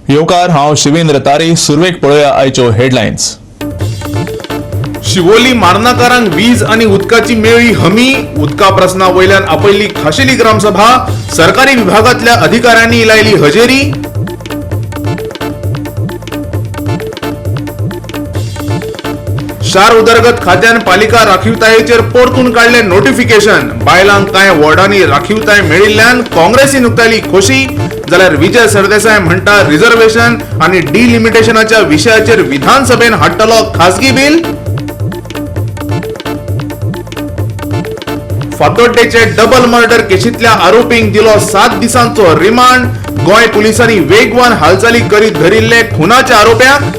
येवकार, हांव शिवेंद्र तारी. सुरवेक पळोवया आयच्यो हेडलायन्स. शिवोली मार्नाकारांक वीज आणि उदकाची मेळ्ळी हमी. उदका प्रश्ना वयल्यान आपयल्ली खाशेली ग्रामसभा. सरकारी विभागातल्या अधिकाऱ्यांनी लायली हजेरी. शार उदरगत खात्यान पालिका राखीवतायेचेर परतून काडले नोटिफिकेशन. बायलांक कांय वॉर्डांनी राखीवताय मेळिल्ल्यान काँग्रेसीन उक्तायली खोशी. जाल्यार विजय सरदेसाय म्हणटा, रिझर्वेशन आनी डिलिमिटेशनाच्या विशयाचेर विधानसभेन हाडटलो खासगी बिल. फातोड्डेचे डबल मर्डर केशींतल्या आरोपींक दिलो 7 दिसांचो रिमांड. गोंय पुलिसांनी वेगवान हालचाली करीत धरिल्ले खुनाच्या आरोप्यांक.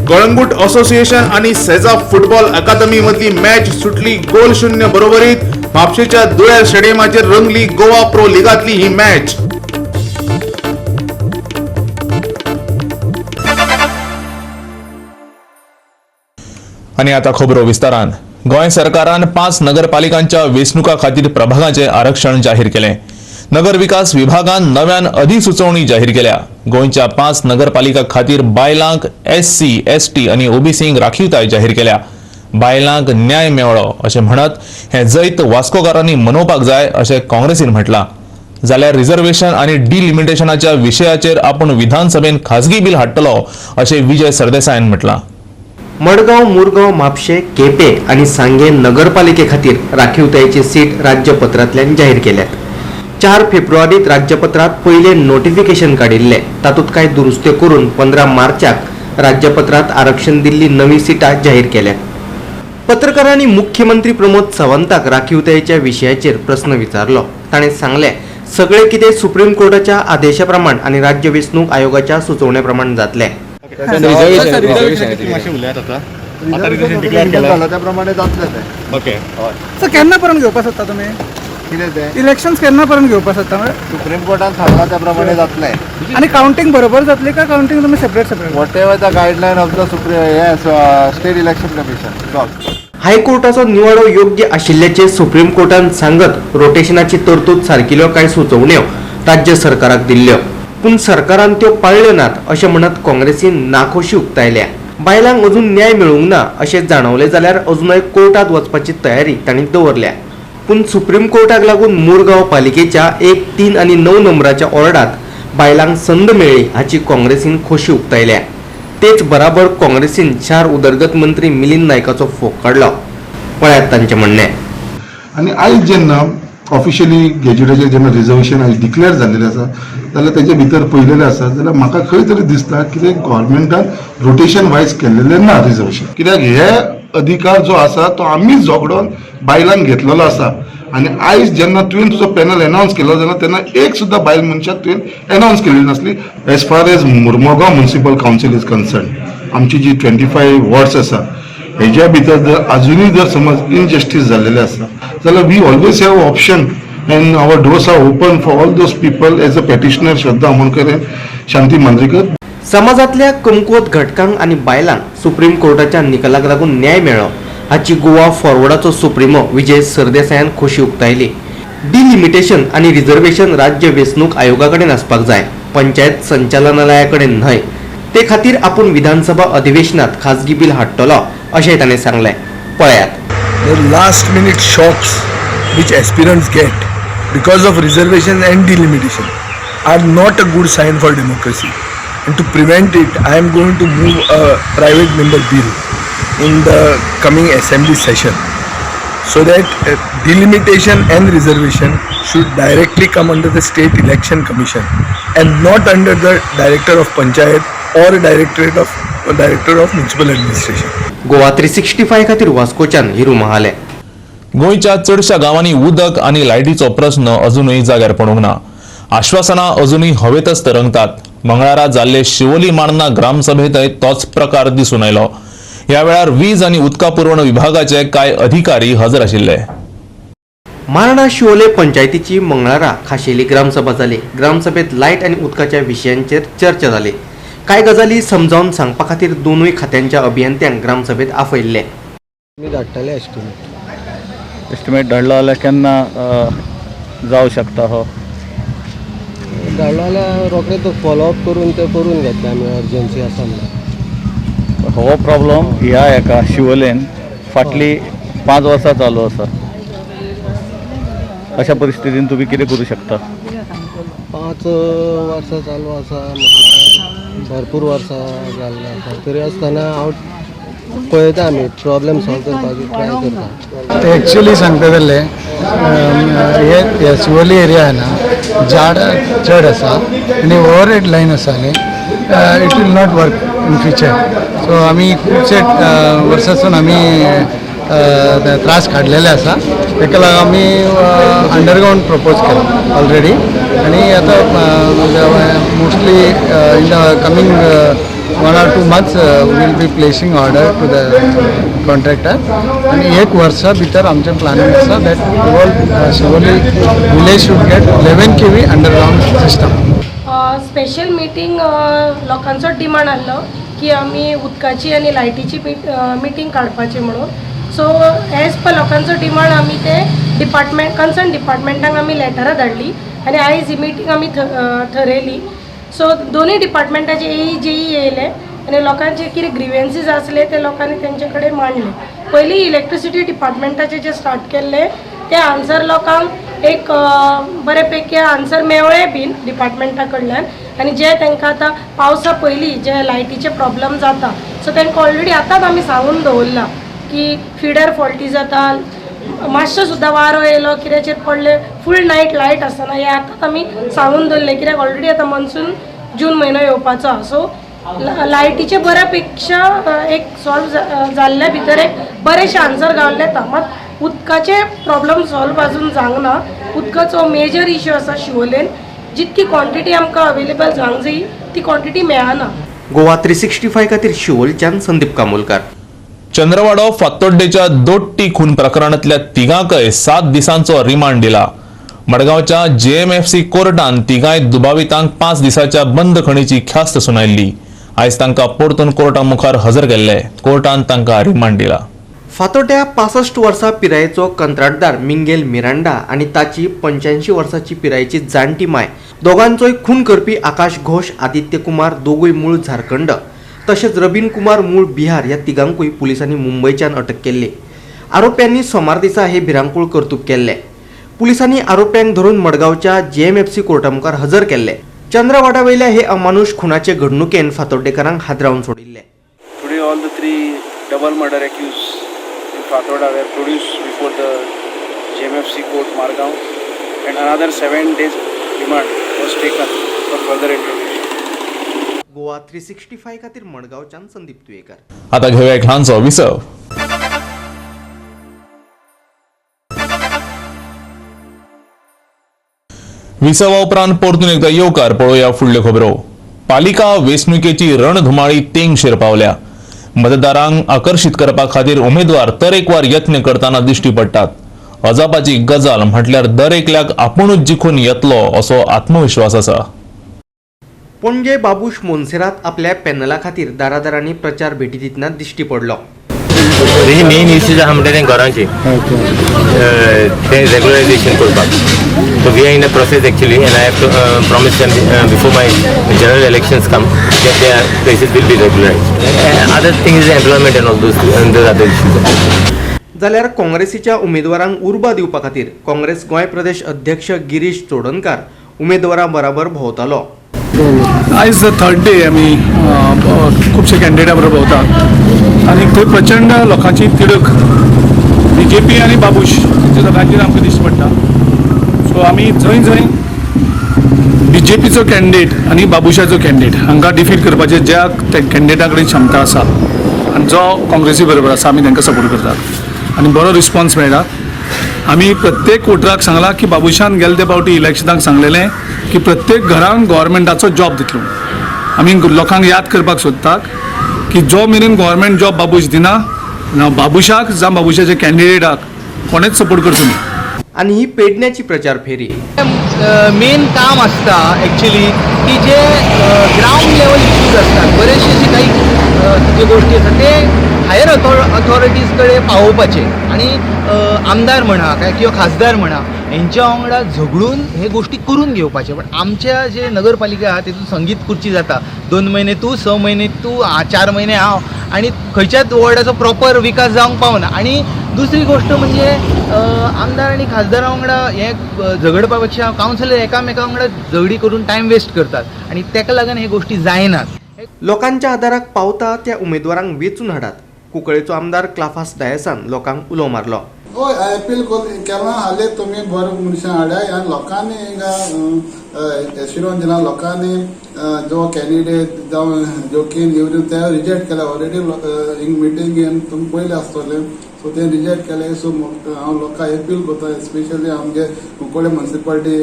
कळंगूट असोसिएशन आणि सेजा फुटबॉल अकादमी मधली मॅच सुटली गोल शून्य बरोबरीत. म्हापशेच्या दुळेर स्टेडियमाचेर रंगली गोवा प्रो लिगातली ही मॅच. आनी आता खबरो विस्तारान. गोंय सरकारान पांच नगरपालिकांच्या वेंचणुका खातीर प्रभागाचें आरक्षण जाहीर केलें. नगर विकास विभागान नव्यान अधिसुचोवणी जाहीर केल्या. गोंयच्या पांच नगरपालिका खातीर बायलांक, एससी, एसटी आनी ओबीसींक राखीवताय जाहीर केल्या. बायलांक न्याय मेळ्ळो अशें म्हणत हें जैत वास्कोकारांनी मनोवपाक जाय अशें काँग्रेसीन म्हटलां. जाल्यार रिझर्वेशन आनी डिलिमिटेशनाच्या विशयाचेर आपूण विधानसभेन खासगी बील हाडटलो अशें विजय सरदेसायान म्हटलां. मडगांव, मुरगांव, म्हापशें, केपें आनी सांगें नगरपालिके खातीर राखीवतायेची सीट राज्यपत्रांतल्यान जाहीर केल्यात. 4 फेब्रुवारीत राज्यपत्रांत पयलें नोटिफिकेशन काडिल्लें. तातूंत कांय दुरुस्त्यो करून 15 मार्चाक राज्यपत्रांत आरक्षण दिल्ली नवी सिटां जाहीर केल्यात. पत्रकारांनी मुख्यमंत्री प्रमोद सावंताक राखीवतायेच्या विशयाचेर प्रस्न विचारलो. ताणें सांगलें, सगळें कितें सुप्रीम कोर्टाच्या आदेशा प्रमाण आनी राज्य वेंचणूक आयोगाच्या सुचोवणे प्रमाण जातलें. रिझर्वेशन. मातशें उलयात. आता आता रिझर्वेशन डिक्लेअर केलां. झालं, त्याप्रमाणे जातलें तें. ओके. सर, केन्ना पर्यंत घेवपाक सोदता तुमी? कितें तें? इलेक्शन्स केन्ना पर्यंत घेवपाक सोदता म्हणजे? सुप्रीम कोर्टान सांगलां त्या प्रमाणे जातलें. आनी कावंटींग बरोबर जातली काय कावंटींग तुमी separate separate? Whatever the guideline of the supreme हे स्टेट इलेक्शन कमिशन. हायकोर्टाचो निवाडो योग्य आशिल्ल्याचें सुप्रीम कोर्टान सांगत रोटेशनाची तरतूद सारकिल्यो कांय सुचोवण्यो राज्य सरकाराक दिल्ल्यो, पूण सरकारान त्यो पाळ्ळ्यो नात अशें म्हणत काँग्रेसीन नाखोशी उक्तायल्या. बायलांक अजून न्याय मेळूंक ना अशें जाणवलें जाल्यार अजूनय कोर्टात वचपाची तयारी तांणी दवरल्या. पूण सुप्रीम कोर्टाक लागून मुरगांव पालिकेच्या 1, 3 आनी 9 नंबराच्या वॉर्डात बायलांक संद मेळ्ळी हाची काँग्रेसीन खोशी उक्तायल्या. तेच बराबर काँग्रेसीन शार उदरगत मंत्री मिलिंद नायकाचो फोग काडलो. पळयात तांचें म्हणणें. आनी आयज जेन्ना ऑफिशियली गॅजेटाचेर जेन्ना रिजर्वेशन आयज डिक्लेअर जाल्लेलें आसा, जाल्यार तेजे भितर पळयलेलें आसा, जाल्यार म्हाका खंय तरी दिसता कितें गव्हर्मेंटान रोटेशन वायज केल्लेलें ना रिजर्वेशन. कित्याक हे अधिकार जो आसा तो आमीच झगडोन बायलांक घेतलेलो आसा. आनी आयज जेन्ना तुवें तुजो पॅनल एनावन्स केलो जाल्यार तेन्ना एक सुद्दां बायल मनशाक तुवें एनावन्स केल्ली नासली. As far as Mormugao Municipal Council is concern, आमची जी 25 वॉर्ड्स आसा, हेज्या भितर जर अजुनूय जर समज इनजस्टीस जाल्लेलें आसा जाल्यार we always have option and our doors are open for all those people as a petitioner, Shraddha Amonkar and Shanti Mandrekar. समाजातल्या कमकुवत घटकांक आनी बायलांक सुप्रीम कोर्टाच्या निकालाक लागून न्याय मेळ्ळो हाची गोवा फॉरवर्डाचो सुप्रिमो विजय सरदेसायान खोशी उक्तायली. डिलिमिटेशन आनी रिझर्वेशन राज्य वेंचणूक आयोगा कडेन आसपाक जाय, पंचायत संचालनालया कडेन न्हय. ते खातीर आपूण विधानसभा अधिवेशनात खासगी बील हाडटलो अशें ताणें सांगलें. पळयात. The last minute shocks which aspirants get because of reservation and delimitation are not a good sign for democracy. And to prevent it, I am going to move a private member bill in the coming assembly session so that delimitation and reservation should directly come under the state election commission and not under the director of panchayat or director of municipal administration. Goa 365 खातीर वास्कोच्यान हिरू महाले. गोंयच्या चडशा गांवांनी उदक आनी लायटीचो प्रस्न अजुनूय जाग्यार पडूंक ना. आश्वासनां अजुनूय हवेतच तरंगतात. मंगळारा जाल्ले शिवोली मार्ना ग्रामसभेंतय तोच प्रकार दिसून आयलो. ह्या वेळार वीज आनी उदका पुरवण विभागाचे कांय अधिकारी हजर आशिल्ले. मार्णा शिवोले पंचायतीची मंगळारा खाशेली ग्रामसभा जाली. ग्रामसभेत लायट आनी उदकाच्या विशयांचेर चर्चा जाली. कांय गजाली समजावन सांगपा खातीर दोनूय खात्यांच्या अभियंत्यांक ग्रामसभेत आपयल्ले. मी धाडटले एस्टिमेट. एस्टिमेट धाडलो जाल्यार केन्ना जावं शकता हो? धाडलो जाल्यार रोखडे तो फॉलोअप करून ते करून घेतले आमी, अर्जन्सी आसा म्हणून. हो प्रॉब्लम ह्या एका शिवोलेन फाटली 5 वर्सां चालू आसा. अशा परिस्थितीन तुमी कितें करूं शकता? 5 वर्सां चालू आसा म्हटल्यार भरपूर वर्सां जाल्लीं आसा, तरी आसतना हांव पळयता आमी प्रॉब्लम सॉल्व करपाची ट्राय करता. एक्चुअली सांगता जाल्यार हे शिवोली एरिया ना झाड चड आसा आनी ओवरहेड लायन आसा न्ही, it will not work in future. So आमी खुबशे वर्सासून आमी त्रास काडलेले आसा, ताका लागून आमी अंडरग्रावंड प्रपोज केला ऑलरेडी आनी आतां mostly in the coming 1 or 2 months will be placing order to the contractor आनी एक वर्सा भितर आमचें प्लॅनिंग आसा that whole Siolim village should get 11 kV underground system. Special meeting लोकांचो डिमांड आहलो की आमी उदकाची आनी लायटीची मिटींग काडपाची म्हणून. सो एज पर लोकांचो डिमांड आमी ते डिपार्टमेंट कन्सर्न डिपार्टमेंटांक आमी लेटरां धाडली आनी आयज ही मिटींग आमी थरयली. सो दोनूय डिपार्टमेंटाचे ए जेई येयले आनी लोकांचे कितें ग्रिवेन्सीज आसले ते लोकांनी तेंचे कडेन मांडले. पयलीं इलेक्ट्रिसिटी डिपार्टमेंटाचे जे स्टार्ट केल्ले ते आन्सर लोकांक एक बरे पैकी आन्सर मेळ्ळे बीन डिपार्टमेंटा कडल्यान आनी जे तांकां आतां पावसा पयलीं जे लायटीचे प्रॉब्लम जाता सो तांकां ऑलरेडी आतांच आमी सांगून दवरलां की फिडर फॉल्टी जाता, मातसो सुद्दां वारो येयलो कित्याचेर पडले फूल नायट लायट आसना, हें आतांच आमी सांगून दवरलें कित्याक ऑलरेडी आतां मॉन्सून जून म्हयनो येवपाचो आसा. सो लायटीचे बऱ्या पेक्षा एक सॉल्व जाल्ल्या भितर एक बरेंशें आन्सर गावल्लें येता. मात उदकाचे प्रॉब्लम सॉल्व आजून जावंक ना. उदकाचो मेजर इश्यू आसा शिवोलेन, जितकी क्वॉन्टिटी आमकां अवेलेबल जावंक जाय ती क्वॉन्टिटी मेळना. गोवा 365 खातीर शिवोलच्यान संदीप कामोलकर. चंद्रवाडो फातोड्डेच्या दोट्टी खून प्रकरणांतल्या तिगांकय 7 दिसांचो रिमांड दिला. मडगांवच्या जेएमएफसी कोर्टान तिगांय दुबावितांक 5 दिसांच्या बंदखणीची ख्यास्त सुनायल्ली. आयज तांकां परतून कोर्टा मुखार हजर केल्ले. कोर्टान तांकां रिमांड दिला. फातोड्ड्या 65 वर्सां पिरायेचो कंत्राटदार मिंगेल मिरांडा आनी ताची 85 वर्सांची पिरायेची जाणटी माय दोगांचोय खून करपी आकाश घोष, आदित्य कुमार दोगूय मूळ झारखंड तशेंच रबीन कुमार मूळ बिहार ह्या तिगांकूय पुलिसांनी मुंबयच्यान अटक केल्ली. आरोप्यांनी सोमार दिसा हे भिरांकूळ कर्तूब केल्ले. पुलिसांनी आरोप्यांक धरून मडगांवच्या जेएमएफसी कोर्टा मुखार हजर केल्ले. चंद्रवाडा वयल्या हे अमानुष खुनाचे घडणुकेन फातोड्डेकारांक हादरावन सोडिल्ले. Today all the 3 double murder accused in Fatorda were produced before the JMFC court Margao and another 7 days remand was taken for further interrogation. Goa 365 खातीर मडगांवच्यान संदीप तुयेकर. आता घेऊया एक ल्हानसो विसव. विसवा उपरांत परतून एकदा येवकार. पळोवया फुडल्यो खबरो. पालिका वेंचणुकेची रणधुमाळी तेंगशेर पावल्या. मतदारांक आकर्शीत करपा खातीर उमेदवार तरेकवार यत्न करतना दिश्टी पडटात. अजापाची गजाल म्हटल्यार दर एकल्याक आपुणूच जिखून येतलो असो आत्मविश्वास आसा. पणजे बाबूश मोन्सेरात आपल्या पॅनला खातीर दारादारांनी प्रचार भेटी दितना दिश्टी पडलो. तेजी मेन इश्यूज आहा म्हणटा तें घरांची तें रेगुलरायझेशन करपाक. So we are in a process actually and I have to promise them before my general elections come that their places will be regularized. Other thing is employment and all those and those other issues. जाल्यार काँग्रेसीच्या उमेदवारांक उर्बा दिवपा खातीर काँग्रेस गोंय प्रदेश अध्यक्ष गिरीश चोडणकार उमेदवारां बराबर भोंवतालो. आयज थर्ड डे आमी खुबशे कॅन्डिडेटा बरोबर भोंवतात आनी थंय प्रचंड लोकांची तिडक बीजेपी आनी बाबूश हेच्या दोगांचेर आमकां दिश्टी पडटा. सो आमी जंय जंय बीजेपीचो कॅन्डिडेट आनी बाबूशाचो कॅन्डिडेट हांकां डिफीट करपाचे ज्या कॅन्डिडेटा कडेन क्षमता आसा आनी जो काँग्रेसी बरोबर आसा आमी तांकां सपोर्ट करतात आनी बरो रिस्पॉन्स मेळटा. आमी प्रत्येक वोटराक सांगलां की बाबूशान गेले ते फावटी इलेक्शनाक सांगलेलें की प्रत्येक घरांक गव्हर्मेंटाचो जॉब दितलो. आमी लोकांक याद करपाक सोदतात की जो मेरेन गव्हर्मेंट जॉब बाबूश दिना ना बाबूशाक जावं बाबूशाच्या कॅन्डिडेटाक कोणेच सपोर्ट करचो न्ही. आनी ही पेडण्याची प्रचार फेरी मेन काम आसता एक्चुअली की जे ग्रावंड लेवल इश्यूज असतात बरेचसे असे काही जे गोष्टी आसतात ते हायर ऑथॉरिटीज कडेन पावोवपाचे आनी आमदार म्हणा काय किंवा खासदार म्हणा हेंच्या वांगडा झगडून हे गोष्टी करून घेवपाचे. पण आमच्या जे नगरपालिका आहा तितून संगीत खुर्ची जाता, 2 महिने तूं, 6 महिने तूं, 4 महिने हांव, आनी खंयच्याच वॉर्डाचो प्रॉपर विकास जावंक पावना. आनी दुसरी गोष्ट म्हणजे आमदार आनी खासदारा वांगडा हे झगडपा पेक्षा कावन्सिलर एकामेका वांगडा झगडी करून टायम वेस्ट करतात आनी तेका लागून हे गोष्टी जायनात. लोकांच्या आदाराक पावता त्या उमेदवारांक वेंचून हाडात. कुंकळेचो आमदार क्लाफास डायसान लोकांक उलो मारलो. हय, अपील केला हालीं तुमी बरे मनशां हाडाय आनी लोकांनी हिंगा एशिरोन दिला, लोकांनी जो कॅन्डिडेट जावं जोकीन येवन ते रिजेक्ट केला ऑलरेडी. हिंग मिटींग घेवन तुमी पयले आसतले, सो ते रिजेक्ट केले. सो हांव लोकांक अपील करता, स्पेशली आमगे कुंकळ्ळे म्युनिसिपालिटी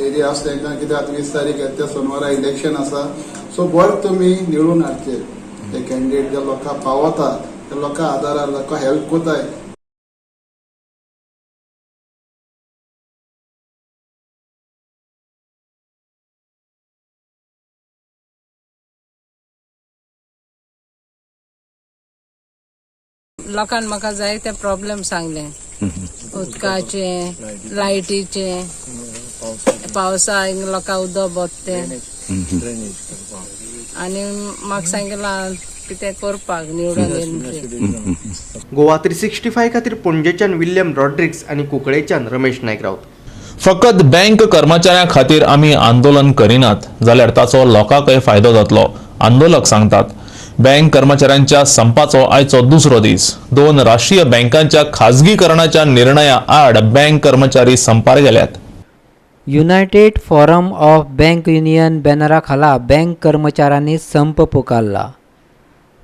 एरिया आसा तांकां, कित्याक आतां 20 तारीख त्या सोनवारा इलेक्शन आसा. सो बरें तुमी निवडून हाडचे ते कॅन्डिडेट जे लोकांक पावता, ते लोकां आदारार लोकांक हेल्प करताय. लोकांक म्हाका जायते प्रॉब्लेम सांगले, उदकाचे, लायटीचे, पावसाक लोकांक उदक बोत्ते आनी म्हाका सांगला कितें करपाक निवडून येवन. गोवा 365 खातीर पणजेच्यान विल्यम रॉड्रिक्स आनी कुंकळेच्यान रमेश नायक राऊत. फकत बँक कर्मचाऱ्यां खातीर आमी आंदोलन करिनात जाल्यार ताचो लोकांकय फायदो जातलो, आंदोलक सांगतात. बँक कर्मचाऱ्यांच्या संपाचो आयचो दुसरो दीस. 2 राष्ट्रीय बँकांच्या खाजगीकरणाच्या निर्णया आड बँक कर्मचारी संपार गेल्यात. United forum of bank union बॅनरा खाला बँक कर्मचाऱ्यांनी संप पुकारला.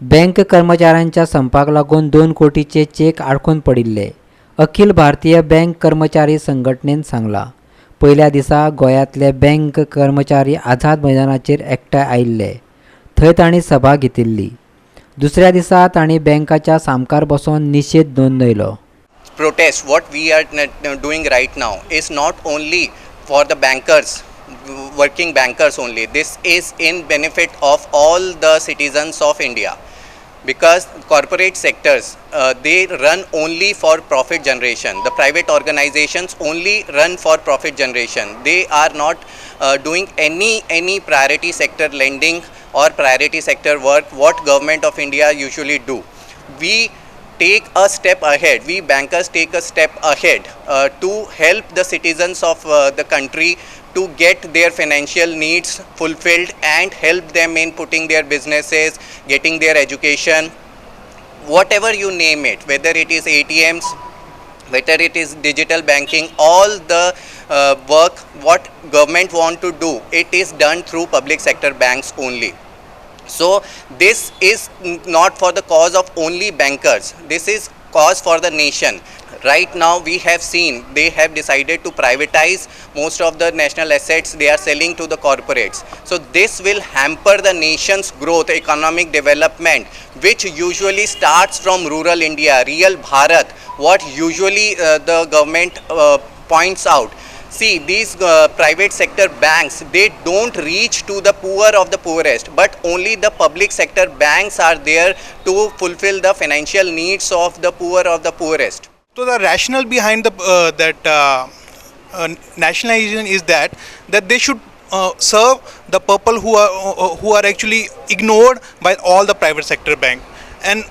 बँक कर्मचाऱ्यांच्या संपाक लागून 2 कोटीचे चेक आडकून पडिल्ले अखिल भारतीय बँक कर्मचारी संघटनेन सांगला. पयल्या दिसा गोंयांतले बँक कर्मचारी आझाद मैदानाचेर एकठांय आयिल्ले, थंय तांणी सभा घेतिल्ली. दुसऱ्या दिसा तांणी बँकाच्या सामकार बसून निशेध नोंदयलो. Protest what we are doing right now is not only for the bankers, working bankers only. This is in benefit of all the citizens of India, because corporate sectors they run only for profit generation. The private organizations only run for profit generation. They are not doing any priority sector lending or priority sector work what government of India usually do. We take a step ahead, we bankers take a step ahead to help the citizens of the country to get their financial needs fulfilled and help them in putting their businesses, getting their education, whatever you name it, whether it is ATMs, whether it is digital banking, all the work what government want to do, it is done through public sector banks only. So this is not for the cause of only bankers, this is cause for the nation. Right now we have seen they have decided to privatize most of the national assets, they are selling to the corporates. So this will hamper the nation's growth, economic development, which usually starts from rural India, real Bharat, what usually the government points out. See, these private sector banks, they don't reach to the poor of the poorest, but only the public sector banks are there to fulfill the financial needs of the poor of the poorest. So the rationale behind the nationalization is that they should serve the people who are actually ignored by all the private sector bank. And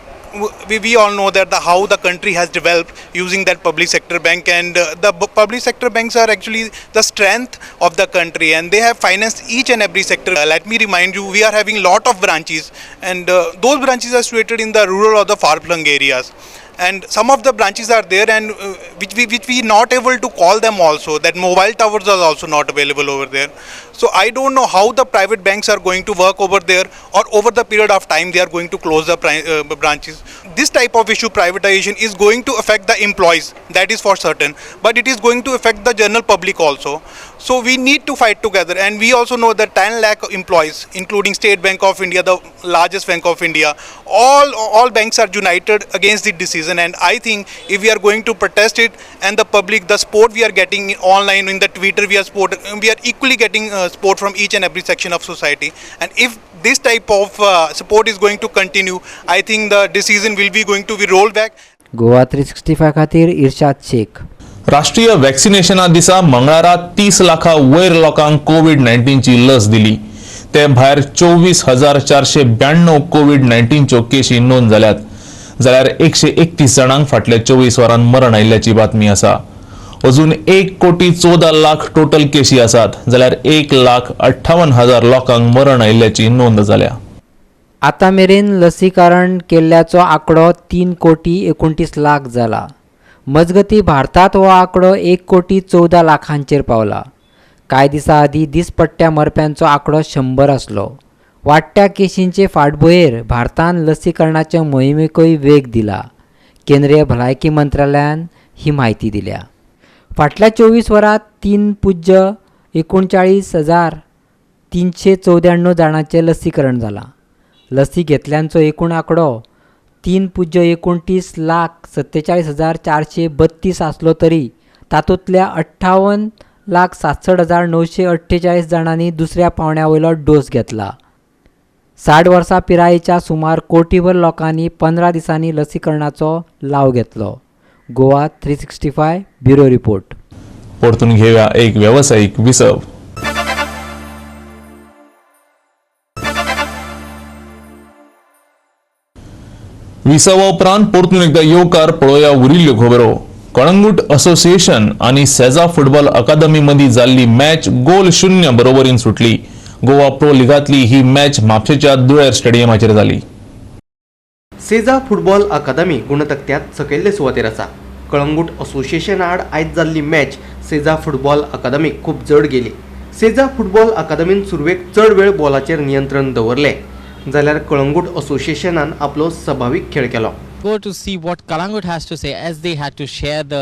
we all know that how the country has developed using that public sector bank, and the public sector banks are actually the strength of the country, and they have financed each and every sector. Let me remind you, we are having lot of branches, and those branches are situated in the rural or the far-flung areas, and some of the branches are there and which we not able to call them also, that mobile towers are also not available over there. So I don't know how the private banks are going to work over there, or over the period of time they are going to close the branches. This type of issue, privatization, is going to affect the employees, that is for certain, but it is going to affect the general public also. So we need to fight together, and we also know that 10 lakh employees, including State Bank of India, the largest bank of India, all banks are united against the decision. And I think if we are going to protest it, and the public, the support we are getting online, in the Twitter, we are equally getting support from each and every section of society. And if this type of support is going to continue, I think the decision will be going to be rolled back. Goa 365 खातीर इर्शाद शेख. राष्ट्रीय वॅक्सिनेशना दिसा मंगळारा 30 लाखा वयर लोकांक Covid 19ची लस दिली. ते भायर 24,492 कोवीड 19च्यो केशी नोंद जाल्यात, जाल्यार 131 जाणांक फाटल्या 24 वरांत मरण आयिल्ल्याची बातमी आसा. अजून 1,14,00,000 टोटल केशी आसात, जाल्यार 1,58,000 लोकांक मरण आयिल्ल्याची नोंद जाल्या. आतां मेरेन लसीकरण केल्ल्याचो आंकडो 3,29,00,000 जाला. मजगती भारतात हो आंकडो 1,14,00,000 पावला. कांय दिसां आदीं दिसपट्ट्या मरप्यांचो आंकडो 100 आसलो. वाडट्या केशींचे फाटभुंयेर भारतान लसीकरणाचे मोहिमेकूय वेग दिला. केंद्रीय भलायकी मंत्रालयान ही म्हायती दिल्या. फाटल्या 24 वरांत 3,39,394 जाणांचें लसीकरण जालां. लसी घेतल्यांचो एकूण आंकडो 3,29,47,432 आसलो तरी तातूंतल्या 58,67,948 जाणांनी दुसऱ्या पावंड्या वयलो डोस घेतला. 60 वर्सां पिरायेच्या सुमार कोटीभर लोकांनी 15 दिसांनी लसीकरणाचो लाव घेतलो. Goa 365 bureau report. परतून घेवया एक वेवसायीक विसव. विसवा उपरांत परतून एकदा येवकार पळोवया उरिल्ल्यो खबरो. कळंगूट असोसिएशन आनी सेजा फुटबॉल अकादमी मदीं जाल्ली मॅच 0-0 बरोबरीन सुटली. गोवा प्रो लिगांतली ही मॅच म्हापशेच्या दुळेर स्टेडियमाचेर जाली. सेजा फुटबॉल अकादमी गुणतकट्यांत सकयल्ले सुवातेर आसा. कळंगूट असोसिएशन आड आयज जाल्ली मॅच सेजा फुटबॉल अकादमीक खूब जड गेली. सेजा फुटबॉल अकादमीन सुरवेक चड वेळ बॉलाचेर नियंत्रण दवरलें, जाल्यार कळंगूट असोसिएशनान आपलो सभावीक खेळ केलो. Go to see what Calangute has to say as they had to share the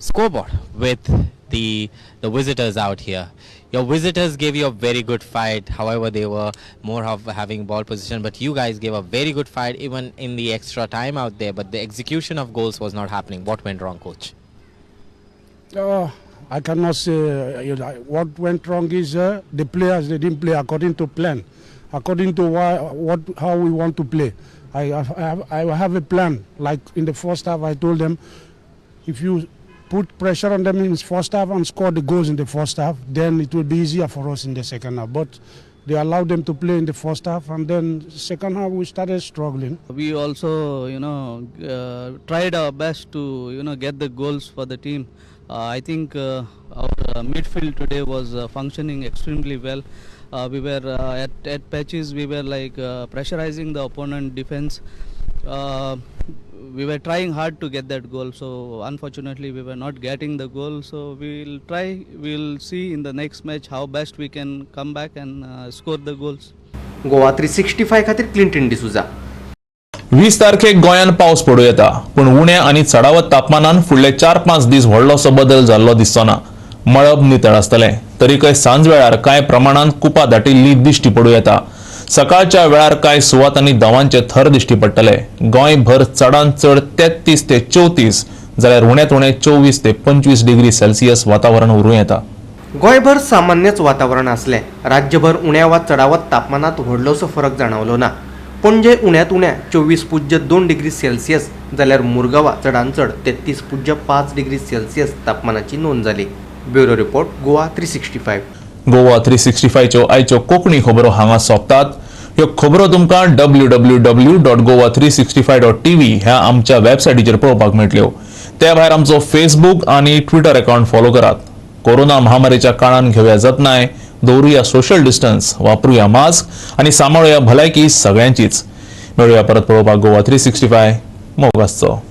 scoreboard with the visitors out here. Your visitors gave you a very good fight. However, they were more of having ball position, but you guys gave a very good fight even in the extra time out there, but the execution of goals was not happening. What went wrong, coach? I cannot say what went wrong is the players, they didn't play according to plan, according to how we want to play. I have a plan. Like in the first half, I told them, if you put pressure on them in the first half and score the goals in the first half, then it will be easier for us in the second half. But they allowed them to play in the first half, and then second half we started struggling. We also, tried our best to, get the goals for the team. I think our midfield today was functioning extremely well. We were at patches, we were like pressurizing the opponent defense. We were trying hard to get that goal, so unfortunately we were not getting the goal. So we'll try, we'll see in the next match how best we can come back and score the goals. Goa 365 खातीर Clinton D'Souza. 20 तारखेक गोंयांत पावस पडूं येता, पूण उण्या आनी चडावत तापमानान फुडले 4-5 दीस व्हडलोसो बदल जाल्लो दिसचो ना. मळब नितळ आसतलें, तरीकय सांजवेळार कांय प्रमाणांत कुपां दाटिल्ली दिश्टी पडूं येता. सकाळच्या वेळार कांय सुवातांनी दवांचे थर दिश्टी पडटले. गोंयभर चडांत चड 33 ते 34 जाल्यार उण्यांत उणें 24 ते 25 डिग्री सेल्सियस वातावरण उरूं येता. गोंयभर सामान्यच वातावरण आसलें. राज्यभर उण्या वा चडावत तापमानांत व्हडलोसो फरक जाणवलो ना. पणजे उण्यांत उण्या 24.2 डिग्री सेल्सियस जाल्यार मुरगांवा चडांत चड 33.5 डिग्री सेल्सियस तापमानाची नोंद जाली. Bureau report, Goa 365. Goa 365च्यो आयच्यो कोंकणी खबरो हांगा सोंपतात. ह्यो खबरो तुमकां www.goa365.tv ह्या आमच्या वेबसायटीचेर पळोवपाक मेळटल्यो. ते भायर आमचो फेसबूक आनी ट्विटर अकाउंट फॉलो करात. कोरोना महामारीच्या काळान घेवया जतनाय, दवरुया सोशल डिस्टन्स, वापरुया मास्क आनी सांबाळुया भलायकी सगळ्यांचीच. मेळुया परत पळोवपाक गोवा 365. मोग आसचो.